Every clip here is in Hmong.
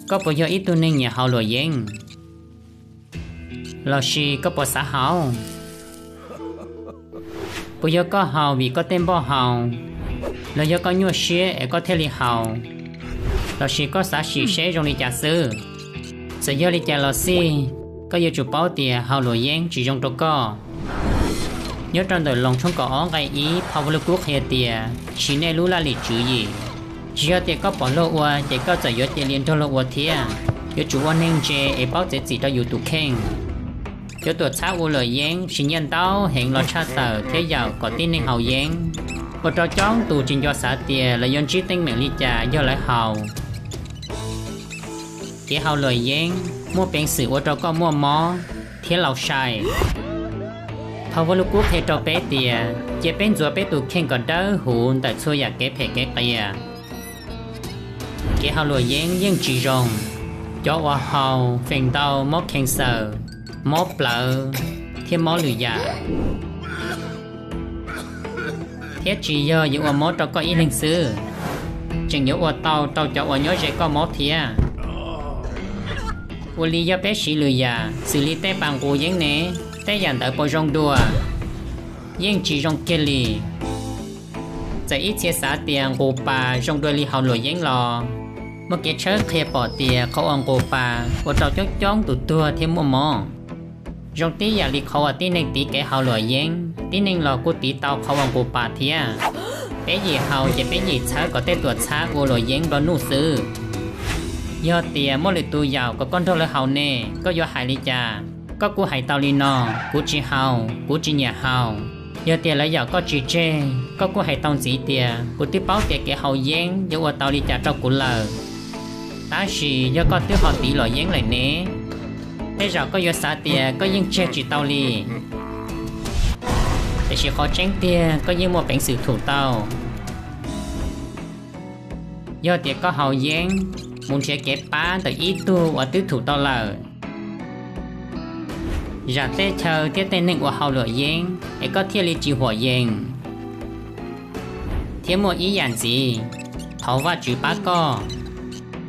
Koj puas yog ib tug neeg nyiam haus luam yeeb? Los sis koj puas xav haus? Puas yog koj haus vim koj tej npoj haus, los yog koj nyuaj siab es koj thiaj li haus, los sis koj xav sim seb zoo li cas xwb? Txawm yog li cas los xij, koj yuav tsum paub tias haus luam yeeb tsis zoo rau koj. Nyob rau ntawm Loos tshooj kaum ob nqe ib, phau Vajluskub qhia tias: Siv nej lub laj lim tswv yim. Tsis yog tias koj pom luag ua ces koj txawm yuav cia li nrog luag ua thiab. Yuav tsum ua neeg ntse es paub txiav txim rau yus tus kheej. Cov tuam txhab ua luam yeeb siv nyiaj ntau heev los tshaj tawm thiab yaum kom tib neeg haus yeeb, ua rau coob tus tsis nco xav tias lawv yuav ntsib teeb meem li cas yog lawv haus. Kev haus luam yeeb muaj peev xwm ua rau koj muaj mob thiab laus sai. Phau Vajluskub qhia rau peb tias cia peb ntxuav peb tus kheej kom dawb huv ntawm txhua yam kev phem kev qias. Kev haus luam yeeb yeej tsis zoo. Cov uas haus feem ntau mob khees xaws, mob plawv, thiab mob lwm yam. Thiab tsis yog yuav ua mob rau koj ib leeg xwb, tseem yuav ua tau rau cov uas nyob ze koj mob thiab. Ua li yog peb siv lwm yam xws li tej pas nqus yeeb ne, tej yam ntawd puas zoo dua? Yeej tsis zoo kiag li. Txawm ib txhia xav tias nqus pas zoo dua li haus luam yeeb los, muaj kev tshawb qhia pom tias qhov uas nqus pas ua rau coob coob tus tuag thiab muaj mob. Zoo tib yam li qhov uas tib neeg tiv kev haus luam yeeb, tib neeg los kuj tiv tau qhov uas nqus pas thiab. Peb yim haus ces peb yim txhawb kom tej tuam txhab ua luam yeeb nplua nuj xwb. Yog tias muaj lwm tus yaum kom koj nrog lawv haus ne, koj yuav hais li cas? Koj kuj hais tau li no: Kuv tsis haus, kuv tsis nyiam haus. Yog tias lawv yaum koj tsis tseg, koj kuj hais tau ntxiv tias: Kuv twb paub tias kev haus yeeb yuav ua tau li cas rau kuv lawm, tab sis yog koj twb ho tiv luam yeeb lawm ne, tej zaum koj yuav xav tias koj yeej tseg tsis tau li. Tiam sis qhov tseeb tiag koj yeej muaj peev xwm thum tau. Yog tias koj haus yeeb, mus nrhiav kev pab ntawm ib tug uas twb thum tau lawm. Zam tej chaw thiab tej neeg uas haus luam yeeb es koj thiaj li tsis huam yees. Thiab muaj ib yam ntxiv, thov Vajtswv pab koj.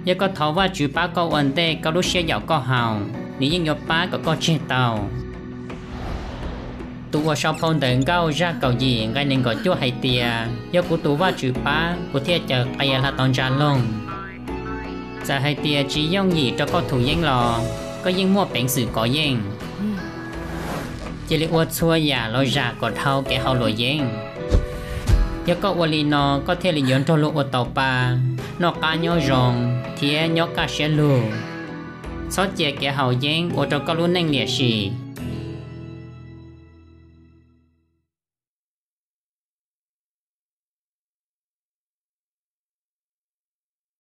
Yog koj thov Vajtswv pab koj ua ntej koj lub siab yaum koj haus, nws yeej yuav pab kom koj tseg tau. Tus uas sau phau ntawv nkauj zaj kaum yim nqe nees nkaum cuaj hais tias: Yog kuv tus Vajtswv pab, kuv thiaj caws qias hla tau ntsa loog. Txawm hais tias tsis yooj yim rau koj thum yeeb los, koj yeej muaj peev xwm kov yeej. Cia li ua txhua yam los zam kom dhau kev haus luam yeeb. Yog koj ua li no koj thiaj li yuav nrog luag ua tau pa, noj qab nyob zoo, thiab nyob kaj siab lug. Txhob cia kev haus yeeb ua rau koj lub neej liam sim.